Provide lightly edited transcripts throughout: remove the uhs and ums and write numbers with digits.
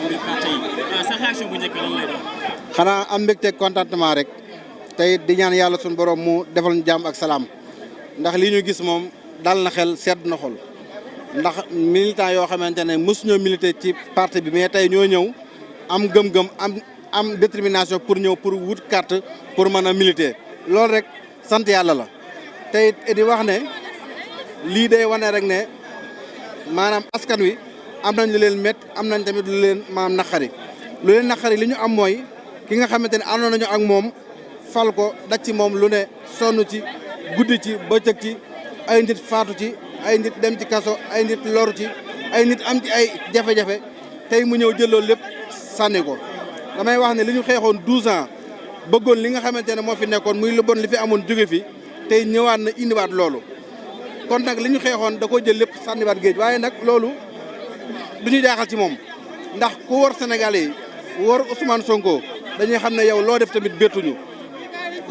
ci biir parti yi sa réaction bu njëkk lan lay doon. xanaa am mbégte contentement rek tey di ñaan yàlla suñu borom mu defal ñu jàmm ak salaam ndax lii ñu gis moom dal na xel sedd na xol ndax militant yoo xamante ne mosuñoo militer ci parti bi mais tey ñoo ñëw am gëm-gëm am détermination pour ñëw pour wut carte pour mën a militer loolu rek sant yàlla la tey di wax ne lii day wane rek ne maanaam askan wi am nañ lu leen métti am nañ tamit lu leen maanaam naqari lu leen naqari li ñu am mooy ki nga xamante ne àndoon nañu ak moom fal ko daj ci moom lu ne sonn ci guddi ci bëccëg ci ay nit faatu ci ay nit dem ci kaso ay nit loru ci ay nit am ci ay jafe-jafe tey mu ñëw jël loolu lépp sànni ko damay wax ne li ñu xeexoon 12 ans bëggoon li nga xamante ne moo fi nekkoon muy lu bon li fi amoon jóge fi tey ñëwaat na indiwaat loolu kon nag li ñu xeexoon da koo jël lépp sànniwaat géej waaye nag loolu du ñu jaaxal ci moom ndax ku wor Sénégalais yi wor Ousmane Sonko dañuy xam ne yow loo def tamit bettuñu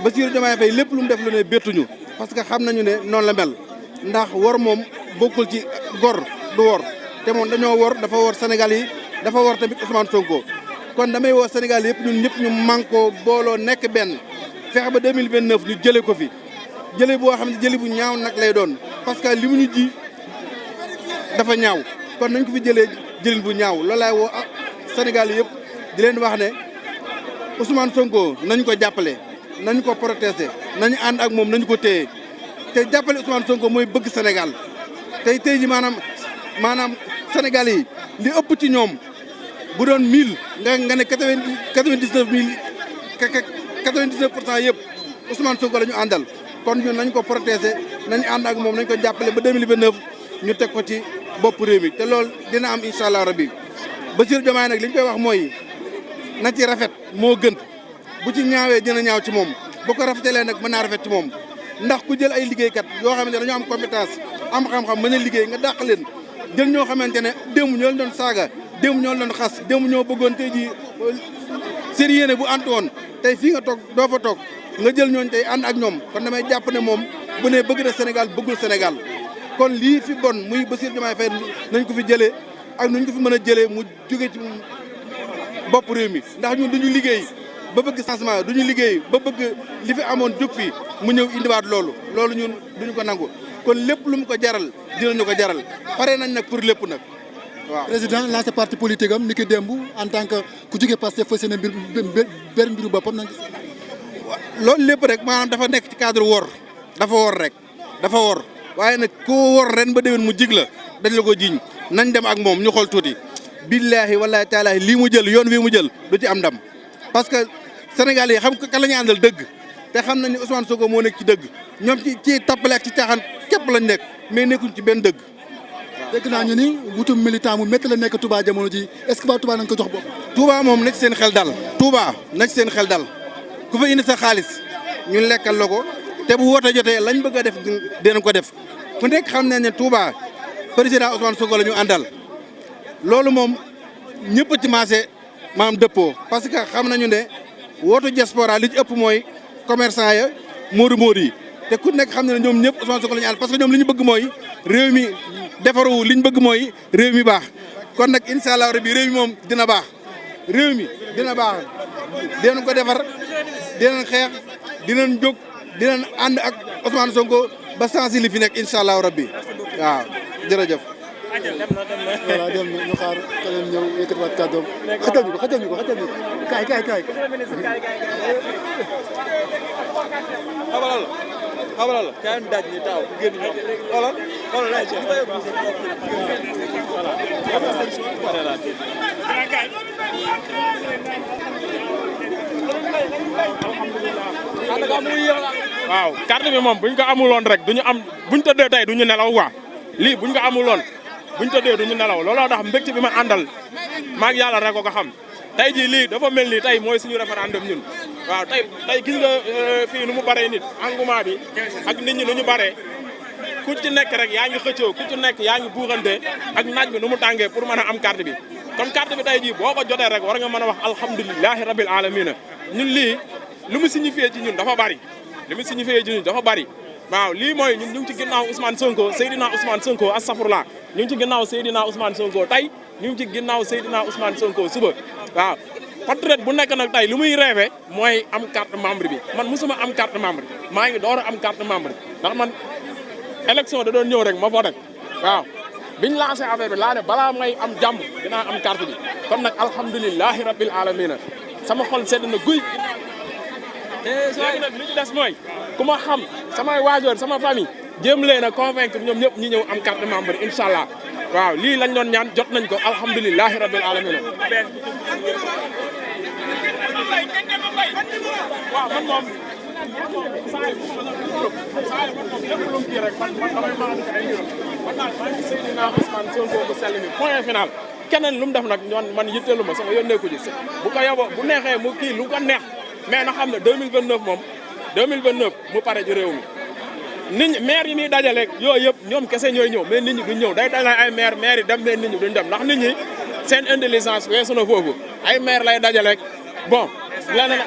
Bassirou Diomaye Faye lépp lu mu def lu ne bettuñu parce que xam nañu ne noonu la mel ndax wor moom bokkul ci gor du wor te moom dañoo wor dafa wor Sénégal yi dafa wor tamit Ousmane Sonko kon damay woo Sénégal yëpp ñun ñëpp ñu mànkoo booloo nekk benn fexe ba 2029 ñu jëlee ko fi jëlee boo xam ne jëlee bu ñaaw nag lay doon parce que li mu ñu ji dafa ñaaw kon nañ ko fi jëlee jëlin bu ñaaw loolu laay woo Sénégal yëpp di leen wax ne Ousmane Sonko nañ ko jàppale nañ ko protéger nañu ànd ak moom nañu ko téye te jàppale Ousmane Sonko mooy bëgg Sénégal tey ji maanaam Sénégal yi li ëpp ci ñoom bu doon 1000 nga ne 99% yëpp Ousmane Sonko la ñu àndal kon ñun nañ ko protéger nañ ànd ak moom nañ ko jàppale ba 2029 ñu teg ko ci bopp réew mi te loolu dina am incha allah rabbi Bassirou Diomaye nag li ñu koy wax mooy na ci rafet moo gën bu ci ñaawee dina ñaaw ci moom bu ko rafetalee nag mën naa rafet ci moom ndax ku jël ay liggéeykat yoo xamante ne dañoo am compétence am xam-xam mën a liggéey nga dàq leen jël ñoo xamante ne démb ñoo leen doon saaga démb ñoo leen doon xas démb ñoo bëggoon tey jii seen yéene bu antu woon tey fii nga toog doo fa toog nga jël ñooñ tey ànd ak ñoom kon damay jàpp ne moom bu ne bëgg na Sénégal bëggul Sénégal kon lii fi bon muy Bassirou Diomaye Faye nañ ko fi jëlee ak nuñ ko fi mën a jëlee mu jóge ci bopp réew mi ndax ñun duñu liggéey ba bëgg changement duñu liggéey ba bëgg li fi amoon jóg fi mu ñëw indiwaat loolu ñun duñu ko nangu kon lépp lu mu ko jaral dinañu ko jaral pare nañ nag pour lépp nag waaw. président lancé parti politique am ni ki démb en tant que ku jóge Pastef fas yéene benn mbiru boppam nañ loolu lépp rek maanaam dafa nekk ci cadre wor dafa wor rek dafa wor waaye nag koo wor ren ba déwén mu jig la dañ la ko jiñ nañ dem ak moom ñu xool tuuti billaahi wallaahi taalaahi lii mu jël yoon wi mu jël du ci am ndam parce que Sénégal yi xam kan la ñu àndal dëgg te xam nañ ne Ousmane Sonko moo nekk ci dëgg ñoom ci tappale ak ci caaxaan képp lañ nekk mais nekkuñ ci benn dëgg. dégg naa ñu ni wutum militant mu métti la nekk Touba jamono ji est-ce que waa Touba nañ ko jox bopp. Touba moom na ci seen xel dal. Touba na ci seen xel dal ku fa indi sa xaalis ñu lekkal la ko te bu woote jotee lañ bëgg a def dinañ ko def ku nekk xam nañ ne Touba président Ousmane Sonko la ñu àndal loolu moom ñëpp ci maase maanaam dëppoo parce que xam nañu ne wootu diaspora li ci ëpp mooy commerçant ya moodu yi te ku nekk xam ne ñoom ñëpp Ousmane Sonko la ñu ànd parce que ñoom li ñu bëgg mooy réew mi defaru li ñu bëgg mooy réew mi baax kon nag incha allah rabbi réew mi moom dina baax réew mi dina baax dinañ ko defar dinañ xeex dinañ jóg dinañ ànd ak Ousmane Sonko ba sensi li fi nekk incha allah rabbi waaw jërëjëf. voilà dem na ñu xaar keneen ñëw yëkkatiwaat kàddoom xajal ñu ko kaay xabalal la kaay daaj ni taaw génn ñëw xoolal lay ci waaw carte bi moom buñ ko amuloon rek duñu am buñ tëddee tey duñu nelaw quoi lii buñ ko amuloon buñ tëddee duñu nelaw looloo tax mbégte bi ma àndal maag yàlla rek ko xam tey jii lii dafa mel ni tey mooy suñu référendum ñun waaw tey gis nga fii nu mu baree nit engouement bi ak nit ñi nu ñu baree ku ci nekk rek yaa ngi xëccoo ku ci nekk yaa ngi buuxante ak naaj bi nu mu tàngee pour mën a am carte bi kon carte bi tey jii boo ko jotee rek war nga mën a wax alhamdulilahi rabil alamina ñun lii lu mu signifié ci ñun dafa bari waaw lii mooy ñun ñu ngi ci ginnaaw Ousmane Sonko Seydina Ousmane Sonko astafurlah ñu ngi ci ginnaaw Seydina Ousmane Sonko tey ñu ngi ci ginnaaw Seydina Ousmane Sonko suba waaw patriote bu nekk nag tey lu muy rêvé mooy am carte membre bi man musuma am carte membre maa ngi door a am carte membre ndax man élection da doon ñëw rek ma voté waaw biñ lancé affaire bi laa ne balaa may am jàmm dinaa am carte bi kon nag alhamdulilahi rabbil alamina sama xol sedd na guy léegi nag li ci des mooy ku ma xam samay waajur sama famille jéem leen a convaincre ñoom ñëpp ñi ñëw am carte membre incha allah waaw lii lañ doon ñaan jot nañ ko alhamdulilahi rabbil alamina waaw man moom saa yi moom lépp lu mu kii rek man damay maanu ci ay mbiram man daal maa ngi Seydina Ousmane Sonko bu sell mi point final keneen lu mu def nag man yitteelu ma sama yónnee ko ji bu ko yoboo bu neexee mu kii lu ko neex mais na xam ne 2029 moom 2029 mu pare ci réew mi nit ñi maire yi muy dajaleeg yooyu yëpp ñoom kese ñooy ñëw mais nit ñi duñ ñëw day dajale ay maire yi dem mais nit ñi duñ dem ndax nit ñi seen intelligence weesu na foofu ay maire lay dajaleeg bon leneen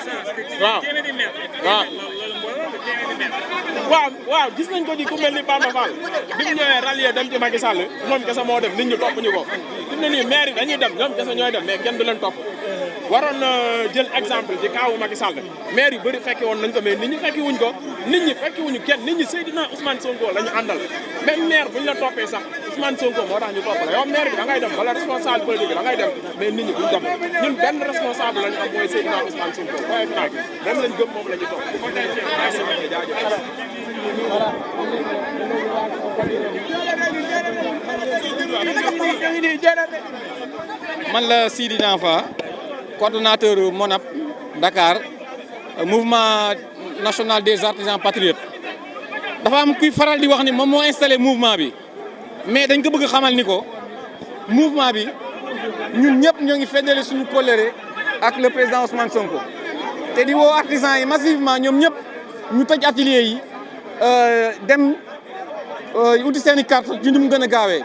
waaw gis nañ ko ci ku mel ni Bamba Fall bi mu ñëwee rallier dem ci Macky Sall moom kese moo dem nit ñi topp ñu ko fi mu ne nii maire yi dañuy dem ñoom kese ñooy dem mais kenn du leen topp waroon na jël exemple ci kaawu Macky Sall maire yu bëri fekki woon nañ ko mais nit ñi fekki wuñ ko nit ñi fekki wuñu kenn nit ñi Seydina Ousmane Sonko la ñu àndal même maire buñ la toppee sax Ousmane Sonko moo tax ñu topp la yow maire bi da ngay dem wala responsable politique bi da ngay dem mais nit ñi buñ dem ñun benn responsable lañu am mooy Seydina Ousmane Sonko point final benn lañ gëm moom la ñu topp man la Sidi Nanfa coordonnateur MONAP Dakar mouvement national des artisans patriotes dafa am kuy faral di wax ni moom moo installé mouvement bi mais dañ ko bëgg xamal ni ko mouvement bi ñun ñëpp ñoo ngi feddali suñu colère ak le président Ousmane Sonko te di woo artisans yi massivement ñoom ñëpp ñu tëj atelier yi dem uti seen i carte ci ñu mu gën a gaawee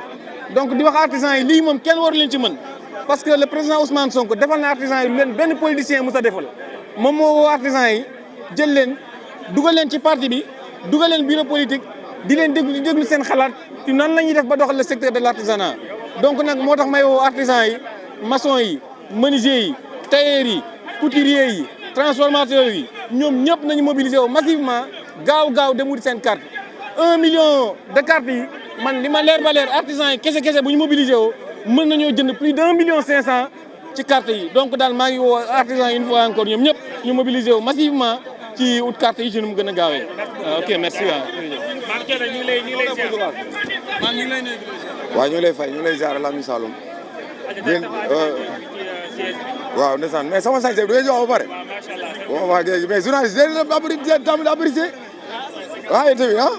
donc di wax artisans yi lii moom kenn waru leen ci mën parce que le président Ousmane Sonko defal na artisans yi leen benn politicien mës a defal moom moo woo artisans yi jël leen dugal leen ci parti bi dugal leen bureau politique di leen déglu seen xalaat ci nan la ñuy def ba doxal le secteur de l' artisanat donc nag moo tax may woo artisans yi maçons yi menuisiers yi tailleurs yi couturiers yi transformateurs yi ñoom ñëpp nañu mobiliser wu massivement gaaw dem wuti seen carte 1 million de cartes yi man li ma leer ba leer artisans yi kese bu ñu mobiliser woo mën nañoo jënd plus d' 1,5 million ci carte yi donc daal maa ngi woo artisans yi une fois encore ñoom ñëpp ñu mobiliser wu massivement ci ut carte yi ci nu mu gën a gaawee ok merci waaw. waaw ñu ngi lay fay ñu ngi lay ziar Lamine Saloum. waaw ndeysaan mais sama sañ du ngeen jox ba pare. waaw waaw léegi mais journaliste yi dañu la tamit apprécié. waaw tamit ah.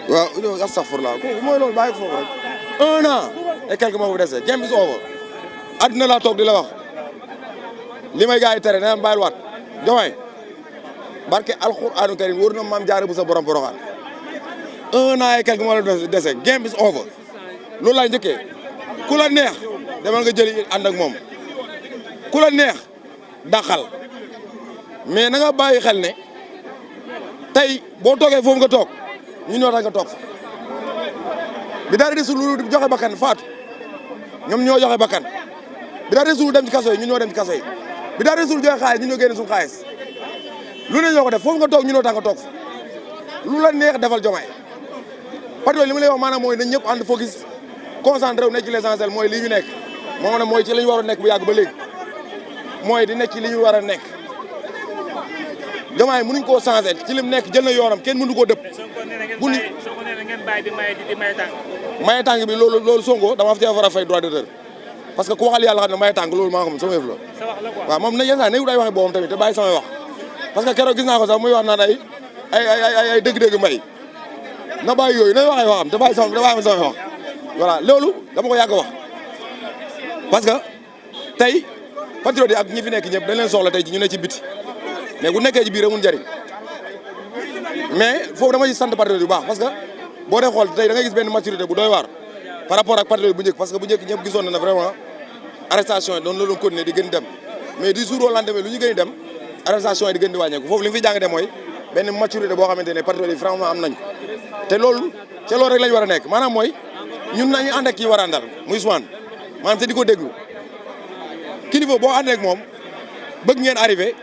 waaw astafurlah kooku mooy loolu bàyyi ko foofu rek. 1 an et quelque moo fi dese game is over. adduna laa toog di la wax. li may gars yi tere nee na bàyyil waat Diomaye barke alxuraanu karim wóor na maam jaare bu sa borom boroxaan 1 an et quelque moo la dese game is over loolu laa njëkkee ku la neex demal nga jëli ànd ak moom ku la neex dàqal mais na nga bàyyi xel ne tey boo toogee foofu nga toog ñu ñoo tax nga toog fa bi daal desul lu joxe bakkan faatu ñoom ñoo joxe bakkan bi daal desul dem ci kaso yi ñu ñoo dem ci kaso yi bi daal desul joxe xaalis ñu ñoo génne suñu xaalis lu ne ñoo ko def foofu nga toog ñu ñoo tax nga toog fa lu la neex defal Diomaye parce que li ma lay wax maanaam mooy nañ ñëpp ànd focus concentré wu nekk ci l'essentiel mooy lii ñu nekk moo ne mooy ci li ñu war a nekk bu yàgg ba léegi mooy di nekk ci li ñu war a nekk Diomaye mënuñ koo changé ci lim nekk jël na yoonam kenn mënu koo dëpp bu ni maye tàng bi loolu Sonko dama fa cee war a fay droit d'auteur parce que ku waxal yàlla xam ne maye tàng loolu maa xam sama yëf la waaw moom na yenn saa ne day waxe boobam tamit te bàyyi samay wax parce que keroog gis naa ko sax muy wax naan ay dëgg-dëgg mbay na bàyyi yooyu na waxee waxam te bàyyi samay wax voilà loolu dama ko yàgg wax parce que tey patriote yi ak ñi fi nekk ñëpp dañ leen soxla tey ñu ne ci biti mais bu nekkee ci biir amul njëriñ mais foofu dama ci sant patriote yu baax parce que boo dee xool tey da ngay gis benn maturité bu doy waar par rapport ak patriote bu njëkk parce que bu njëkk ñëpp gisoon na ne vraiment arrestation yi doon la doon continuer di gën dem mais du jour au lendemain lu ñu gën dem arrestation yi di gën di wàññeeku foofu li ñu fi jàng de mooy benn maturité boo xamante ne patriote yi franchement am nañ te loolu rek lañ war a nekk maanaam mooy ñun nañu ànd ak kii war a àndal muy Ousmane maanaam te di ko déglu kilifa boo àndee ak moom bëgg ngeen arrivé